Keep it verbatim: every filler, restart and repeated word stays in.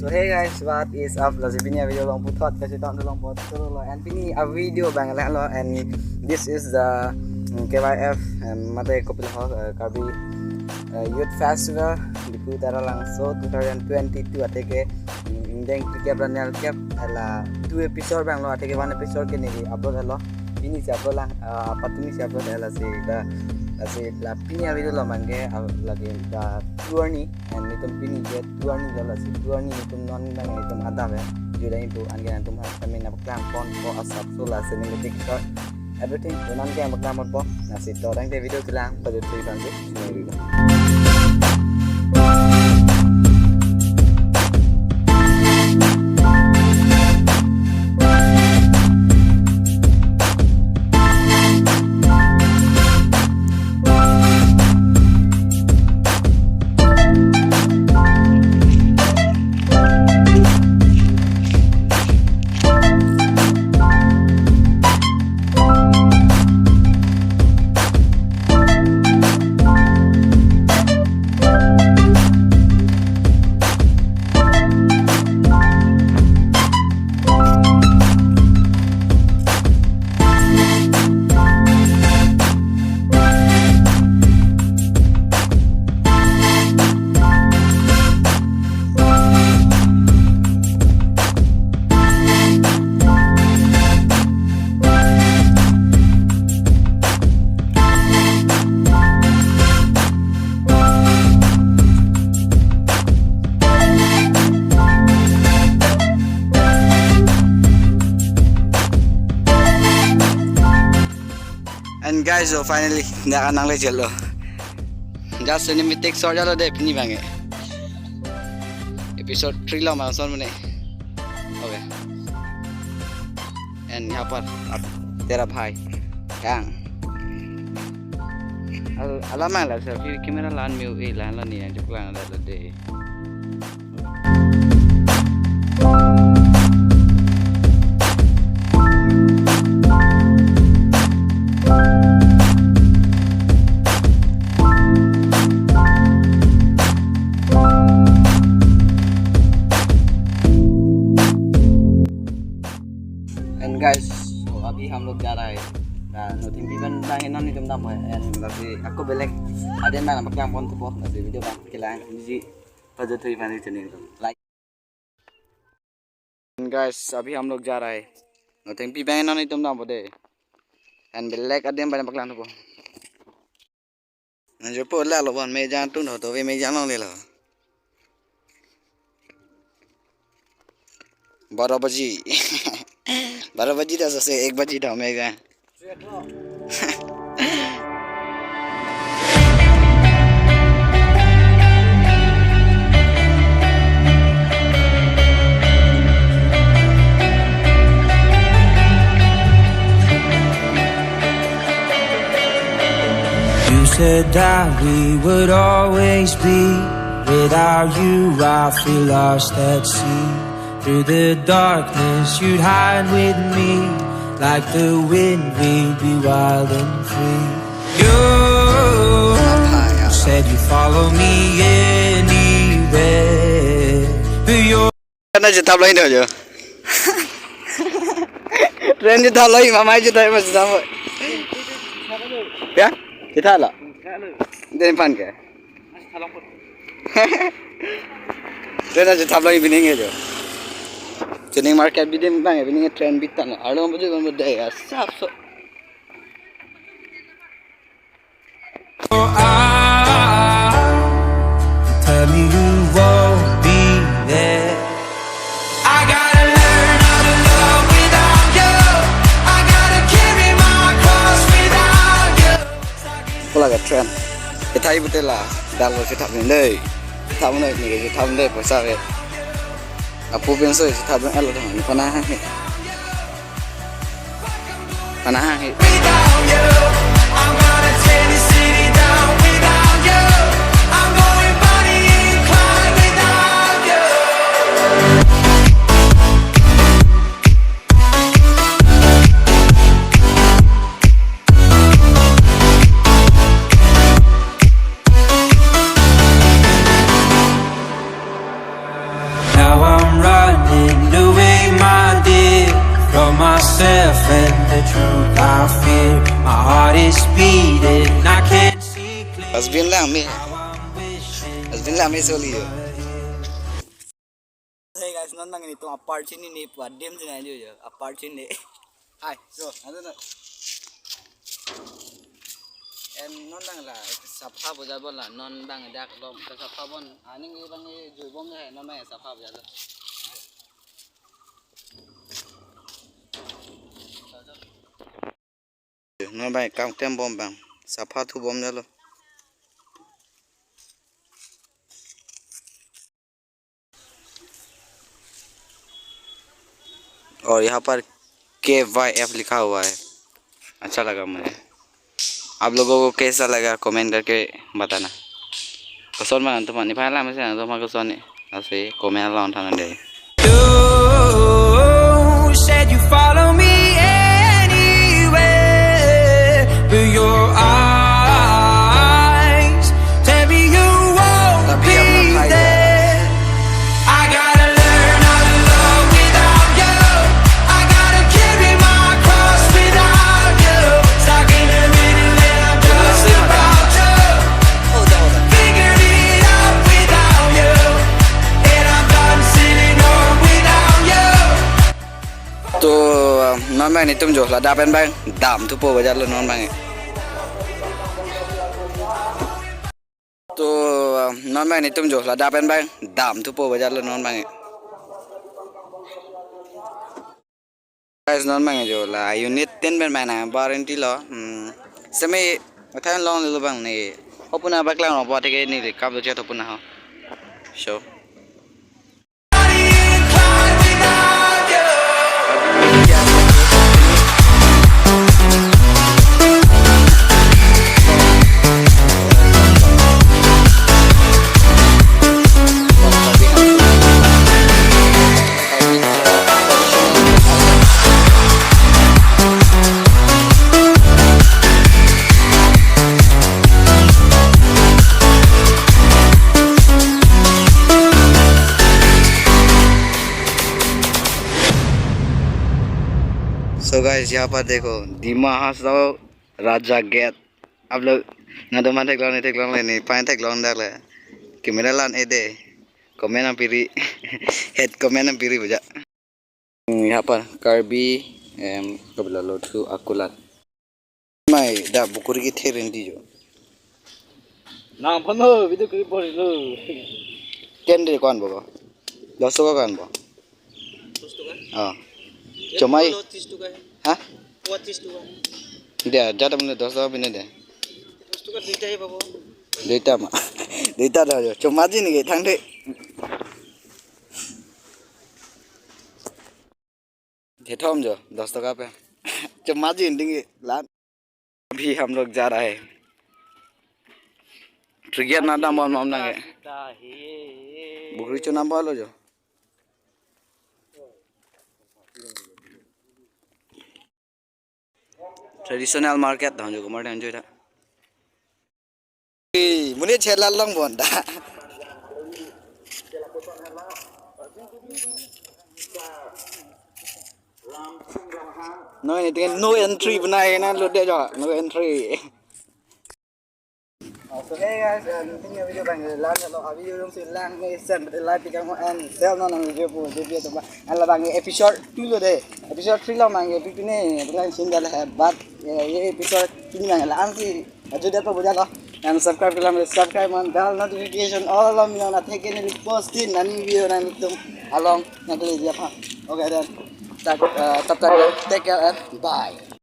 So hey guys, what is up? Lasi pini a-video along puthot kachetong along puthot lo, and pini a-video abang lahelo, and this is the, mm, K Y F, um, mate kopilo, uh, Karbi, uh, Youth Festival Diphu Taralangso two thousand twenty-two athe ke, mm, ingdeng phlikep ra nerkep, hala two episode abang lo, athe ke one episode ke neli upload lo. Pini si upload lang, uh, patumi si upload, lasi ta, lasi la pini a-video along abang ke, uh, lagi ta tour ni, and nelitum pini ke tour ni lo, lasi tour ni nelitum non abang nelitum adap ya. Judai itu anke nangtum ha kami nangpaklang ponpo asapso la cinematic shot everything. To non ke nangpaklang ponpo. Lasi to tangte video kelang pajutri bangke. And guys, so finally, dak nang le jalo. Just cinematic shot jalo de pini abang ke. Episode three lo ma son mane. Okay. And यहाँ पर आप तेरा भाई Kang. Al-, alamang la selfie camera lan miu e lan lo ni nangchuklang la lo de. And guys, so अभी हम लोग जा रहा है। Na, Nothengpi abang non nelitum dampo, and lasi ako belek adim abang nangpaklang ponpo, lasi video abang kelang ji pajutri bang channel like. And guys, अभी हम लोग जा रहा है। Nothengpi abang non nelitum dampo de. And belek adim abang nangpaklang ponpo. Nangjopo la lo bon meja atum do to ve meja along le lo. बारह बजी। बारह बजी dak sose ek baji do meja. You said that we would always be. Without you, I feel lost at sea. Through the darkness, you'd hide with me. Like the wind, we'd be wild and free. You said you'd follow me anywhere. But you're Train na chethap lo do jo. Train chethap lo, mama chethap ma chethap. Ya? Chethap lo. Dei aphan ke. Train na chethap lo pining ke jo. Chening market bidi abang pining train bitan. Arlo baju bang bede ya. Sap so. Tell me you won't be there. I gotta learn how to love without you. I gotta carry my cross without you. Pula ke train. Ithai betul la. Dak lo chethap ni dei. Chethap ni ke chethap dei poisa ke. Apu pinso chethap ni alo dah ni panahang he. Panahang he. Without you, I'm gonna tear the city down. Without you, I'm going Bonnie and Clyde. Without you. Now I'm This beating, I can't see clear. Dustbin lang me. Dustbin lang me soli yo. Hey guys, non bang nelitum apar chini ne pu adim chini ajo jo. Apar chini. Hi, so, ano na. En non bang la, sapha boja bola, non bang dak lom, sapha bon, aning bang jui bom hai, non bang sapha boja lo. Non bang kam klem bom bang, sapha thu bom jalo. और यहाँ पर के Y F लिखा हुआ है। अच्छा लगा मुझे। आप लोगों को कैसा लगा, कमेंट करके बताना। Koson bang antum, nephan alam si antum koson ne. Lasi comment along thang dei. You said you follow me anywhere, but your eyes tell me you won't be there. I gotta learn how to love without you. I gotta carry my cross without you. Stuck in the middle and I'm just about to figure it out without you. And I'm done sitting home without you. To, uh, non bang netum jo ladak pen bang dam thupo boja lo non bang. To, uh, non bang netum jo ladak pen bang dam thupo boja lo non bang. Guys, non bang jo la unit ten pen bang nang bar inti lo. Hmm. Semi thang long lo bang ne. Hopuna bak lang lo pa theke ne kap lo chat hopuna ho. So. So guys, यहाँ पर देखो, दिमा हासाओ राजा गेट। आप लोग ना तो मान थेक लोन, थेक लोन लेने, पाए थेक लोन डाल ले। Camera lan ede, comment nangpiri, head comment nangpiri boja. Hmm, यहाँ पर Karbi, em, kabla lo thu akulat. Mai da bukuri ki therin di jo. Nang phano video clip bori lo. Ken de kon bo ko? Dos taka kon bo? Dos taka? Ah. Chomai. Polo tis taka hai. Ha? Polo tis taka. Dia jada mene dos taka bine de. Dos taka duita hai babo. Duita ma. Duita da jo. Chomai ji ne ke thang de. Kethom jo, dos taka pe. Chomai ji ding lan. अभी हम लोग जा रहा है। Trigger na dam bom bom nang ke. Bukuri chonam bom lo jo. Traditional market dam jo, kumar dam jo ta. Ei, muni chela long bon da. No entry, no entry bana hai na lo de jo, no entry. So hey guys, uh, nelitum video bang lang lo, a video jongsi lang ne sen bete like tikang and share non nang video pu video tu ba. An la bang episode two lo de. Episode three lo mang ye pipine, bukan sing dal hai, but ye, ye episode three mang la an si. Ajo dia pa boja lo. And subscribe kelang, subscribe man bell notification all along, you know, na theke ne post in ani video nanglitum along na kali dia pa. Okay then. Tak, uh, tak, tak, take care and bye.